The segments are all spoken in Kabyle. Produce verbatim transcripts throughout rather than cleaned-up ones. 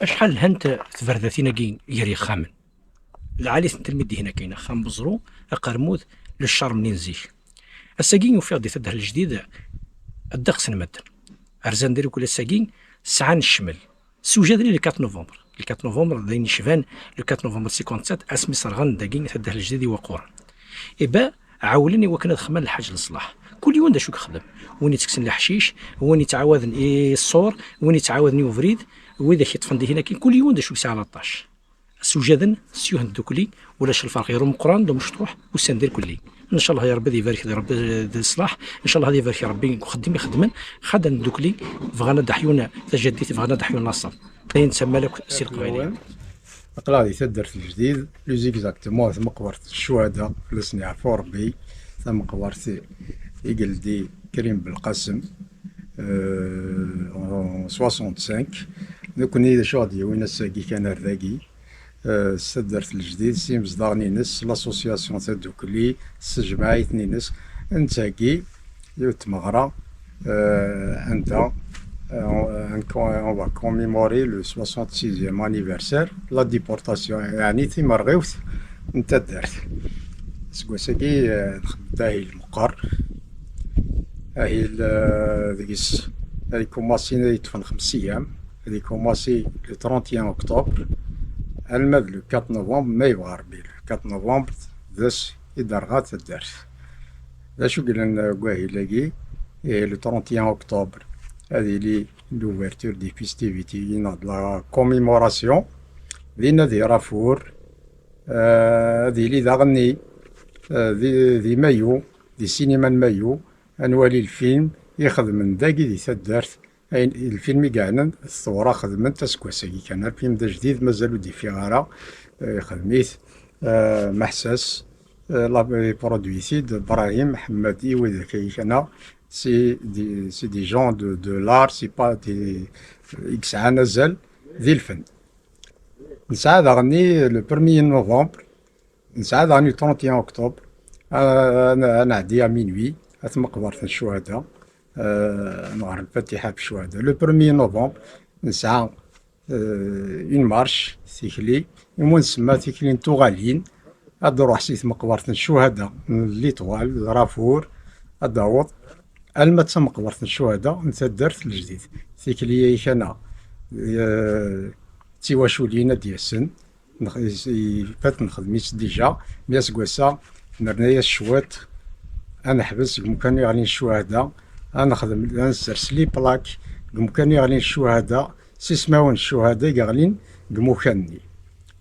Acḥal lhant tberdatin-agi gar yixxamen? Lɛali-tent almi d-ihin akkin, axxam Beẓru, Aqermud, Leccarmni n zik. Ass-agi ufiɣ-d di taddart Lejdid ddeqs n medden. Rzan-d irkul ass-agi, sɛan ccmel. Ssewjaden i le quatre novembre. Le quatre novembre d ayen yecban le quatre novembre cinquante-sept, asmi serɣen dagi taddart Lejdid i Waqquren. Iba, ɛewlen i wakken ad xedmen lḥaǧ n leṣlaḥ. Kul yiwen d acu yexdem. Win yettekksen leḥcic, win yettɛawaden i ṣṣur, win yettɛawaden i ubrid, widak yeṭṭfen dihin akkin, kul yiwen d acu yesɛa laṭac. Ssewjaden, ssewjaden ddukkli, ulac lferq gar umeqqran d umecṭuḥ, usan-d irkelli. Ncallah ya Rebbi ad ibarek di Rebbi di ṣṣlaḥ, ncallah ad ibarek Rebbi deg uxeddim i xeddmen, xaden ddukkli, bɣan ad d-ḥyun tajaddit, bɣan ad d-ḥyun laṣel. D ayen nettamal akk si leqbayel. Aql-aɣ di taddart Lejdid, plus exactement, tmeqbert n ccuhada, fell-asen yeɛfu Rebbi, tameqbert i yeldi Krim Belqasem, euh, en soixante-cinq. Nekkni d acu ɣ-d-yewwin ass-agi kan ar dagi, euh, s taddart Lejdid, s yimezdaɣen-ines, l'association Tadukli, s tejmaɛit-ines, nettheggi yiwet tmeɣra, euh, anda, euh, on, on va commémorer le soixante-sixième anniversaire, la déportation, yeɛni timerɣiwt n taddart. Seg wass-agi, euh, nxeddem-d ahil meqqer. Ahil, euh, deg-s ad ikumasi ad yeṭṭfen xems ayyam, ad ikumasi le trente et un octobre, alma d le quatre novembre, ma yebɣa Rebbi. Le quatre novembre d ass i d-terɣa taddart. D acu i yellan deg wahil-agi? Ihi, le trente et un octobre, ad yili l'ouverture des festivités, neɣ de la commémoration, di Nadi Rafour, euh, ad yili daɣenni, euh, di, di Mayu, di sinima n Mayu, ad nwali lfilm i xedmen dagi di taddart, ayen, lfilm i yeɛnan Tewra xedmen-t aseggas-agi kan, lfilm d ajdid, mazal ur d-ifiɣ ara, euh, ixdem-it, euh, Meḥsas, euh, la, produit-it-id Brahim Ḥemmadi, widak-agi kan, c'est des, c'est des gens de, de l'art, c'est pas des, i yesɛan azal di lfen. Nesɛa daɣenni le premier novembre, nesɛa daɣenni le trente et un octobre, euh, ad n-, ad nɛeddi à minuit, at tmeqbert n ccuhada, euh, ad nɣer lfatiḥa ɣef ccuhada. Le premier novembre, nesɛa, euh, une marche, tikli, imu nsemma tikli n tuɣalin, ad d-ruḥ si tmeqbert n ccuhada n Litwal, d Rafour, ad d-aweḍ alma d tameqbert n ccuhada n taddart Lejdid. Tikli-agi kan, euh, d tiwaculin ad d-yasen, nex-, is-, ifat nexdem-itt déjà, mi aseggas-a nerna-yas cwiṭ, ad neḥbes deg umkan i ɣlin ccuhada, ad nexdem, ad nessers les plaques deg umkan i ɣlin ccuhada, s ismawen n ccuhada i yeɣlin deg imukan-nni.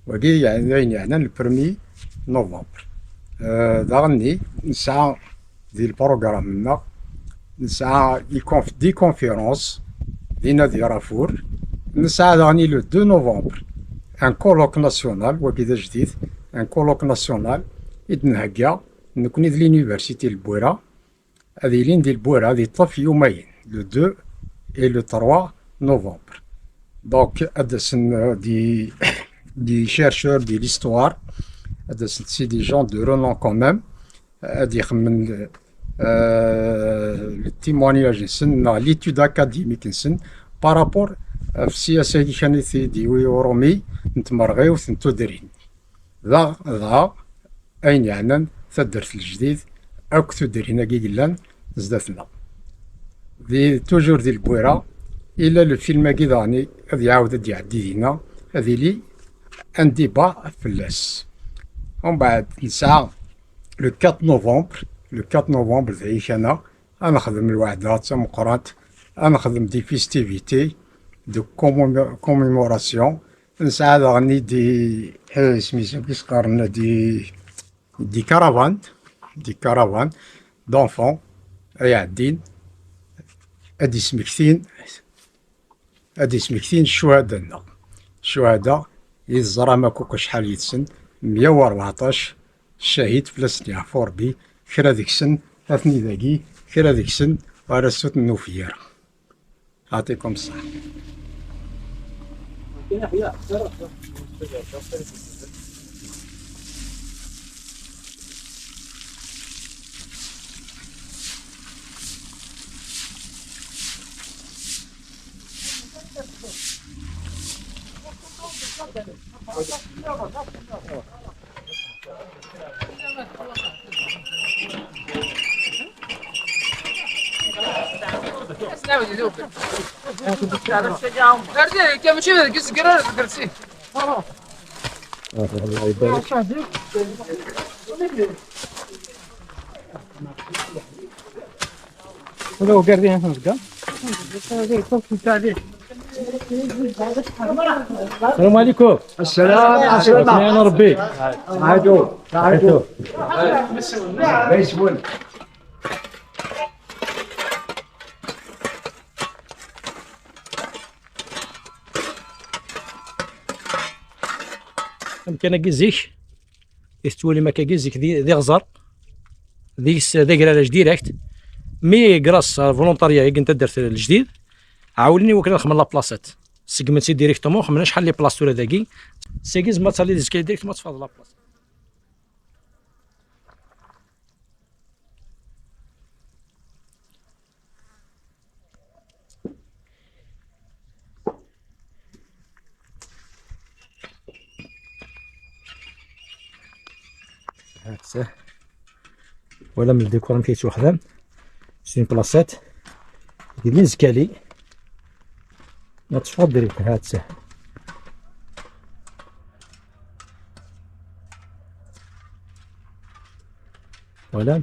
Wagi yeɛni d ayen yeɛnan le premier novembre. Euh, daɣenni nesɛa di lprugram-nneɣ, nesɛa i conf-, des conférences di Nadi Rafour. Nesɛa daɣenni le deux novembre un colloque national, wagi d ajdid, un colloque national i d-nhegga nekkni d l'université n Lbwira. Ad ilin di Lbwira, ad iṭṭef yumayen, le deux et le trois novembre. Donc, ad d-asen, euh, des, des chercheurs de l'histoire, ad d-asen, c'est des gens de renom quand même, ad ixemmen, euh, le témoignage-nsen, neɣ l'étude académique-nsen, par rapport, euh, ɣef ssiyasa-agi kan i t-id-iwi urumi n tmerɣiwt n tudrin. Daɣ, dɣa, ayen yeɛnan taddart Lejdid, akk tudrin-agi yellan zdat-neɣ. Di, toujours di Lbwira, illa le film-agi daɣen ad iɛawed ad d-iɛeddi dinna, ad ili un débat fell-as. Umbeɛd nesɛa le quatre novembre, le quatre novembre d ayik-a, ad nexdem lweɛda d tameqqrant, ad nexdem des festivités de commé-, commémoration, nesɛa daɣen des, eh, isem-is amek i s-qqaren, des, des caravanes, des caravanes d'enfants, ay ɛeddin, ad d-ismektin, ad d-ismektin ccuhada-nneɣ. Ccuhada, i teẓram akk acḥal yid-sen, meyya u rbeɛṭac ccahid, fell-asen yeɛfu Rebbi, kra deg-sen atni dagi, kra deg-sen ara suten n ufyir. يعطيكم الصحة. الله يبارك. هذا هو قاعد هنا هكا. السلام عليكم. السلام عليكم. يا ربي. عادوا. عادوا. بيسبول. Amkan-agi zik, i tettwalim akkagi zik d, d iɣẓer, deg-s d agraraj direct, mi grâce à volontaria-agi n taddart Lejdid, ɛawlen i wakken ad xedmen la placat. Seggmen-tt-id directement, xedmen acḥal les places tura dagi. Sagi zma ad tali d zik directement ad teffeɣ d la placat. هاكسه. ولا من الديكور ما كيتش وحدة. سين بلاصات. دي لين زكالي. ما تشوف دريت هاكسه. ولا.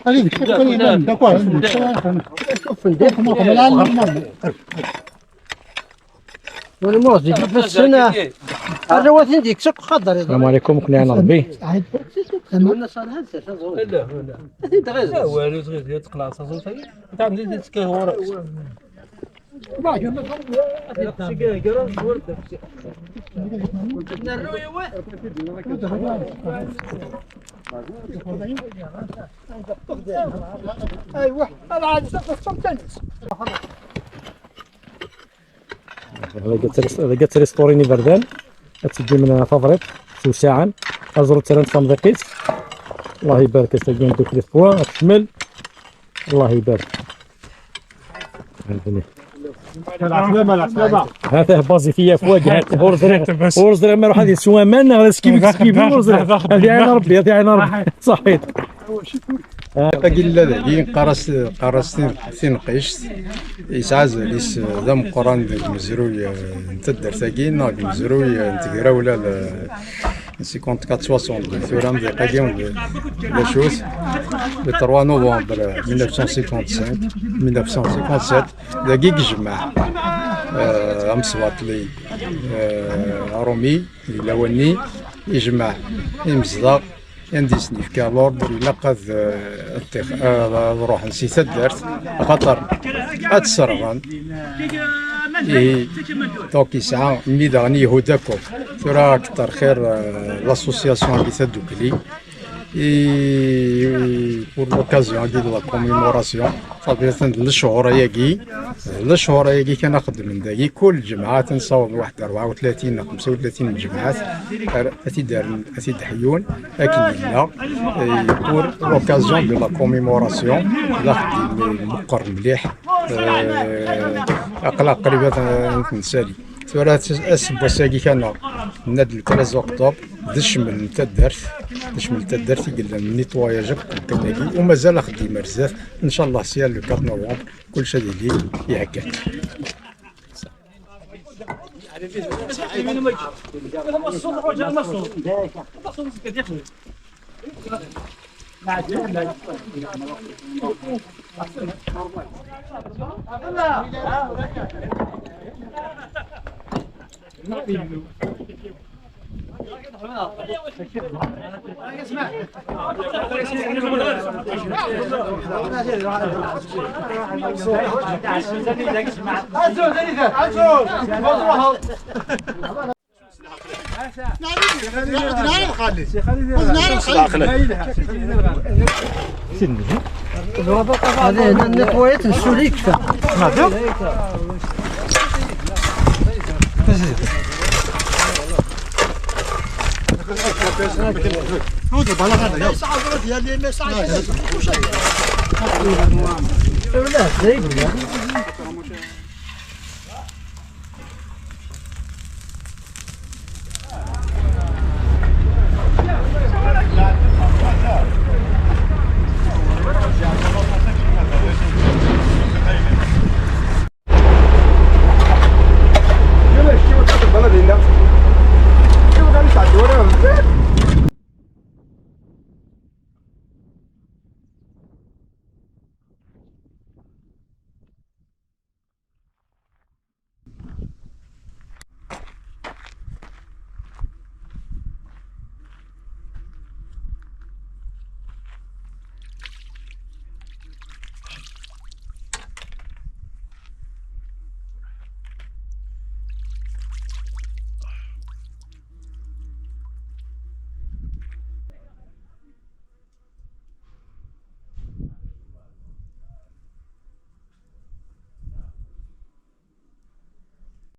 هذيك شوف، كاين عندك واحد. شوف، ندير. الموز يجي في السنة. الرواتين ديك سوق خضر. السلام عليكم، كنا على ربي. لا، لا. لا، والو، تغير، تغير، تقلع، صافي. تعمل زيت كهورة. ايوا، انا عاد صفر صمتنس. هذا قلت ريس-، هذا قلت ريستوريني بردان. تجي من فافريت. سوساعا. ازرو ترند صندوقيت. الله يبارك، تجي دوك لي فوا، تكمل. الله يبارك. العسلامة، العسلامة. هذا بازي فيا فواق، هات، ورزري، ورزري ما يروح هذه سوامان، هذا سكيبي، سكيبي، ورزري. هذه عين ربي، هذه عين ربي. صحيت. Tagi n ladagi, qqar-as, qqar-as tin-, tinqict. Yesɛa azal-is d ameqqran deg umezruy, eh, n taddart-agi, neɣ deg umezruy, eh, n tegrawla, eh, cinquante-quatre soixante-deux. Tura amḍiq-agi d, d acu-t? Le trois novembre mille neuf cent cinquante-cinq, mille neuf cent cinquante-sept, dagi i yejmeɛ, eh, amesbaṭli, eh, aṛumi, di lawan-nni, yejmeɛ imezdaɣ, anda i sen-yefka l'ordre, ilaq ad, eh, ad tix-, ad, ad ruḥen si taddart, axaṭer ad t-sserɣen. Ihi, donc, yesɛa mmi daɣen i Yehuda Kopp. Tura akter xir, eh, l'association-agi tadukli. I, pour l'occasion-agi de la commémoration, ṣafi atan d lechur-ayagi, d lechur-ayagi kan ad xeddmen dagi, kul lǧemɛa ad ten-sawḍen waḥed rebɛa u tlatin neɣ xemsa u tlatin n lǧemɛat, ar, ad t-id-rren, ad t-id-ḥyun, akken yella, eh, pour l'occasion de la commémoration, d axeddim meqqer mliḥ, eh, aql-aɣ qrib ad, ad t-nsali. Tura as-, aseggas-agi kan, nenna-d le treize octobre, d ccmel n taddart, d ccmel n taddart i yellan nettoyage akk deg umkan-agi, u mazal axeddim ar zdat, ncallah sya le quatre novembre, kullec ad yili iɛeggal. هذه هنا النيطويات نسوليك. Ḥut lbala ɣer da. Yesɛa ẓrad yal yemma yesɛa. Ula d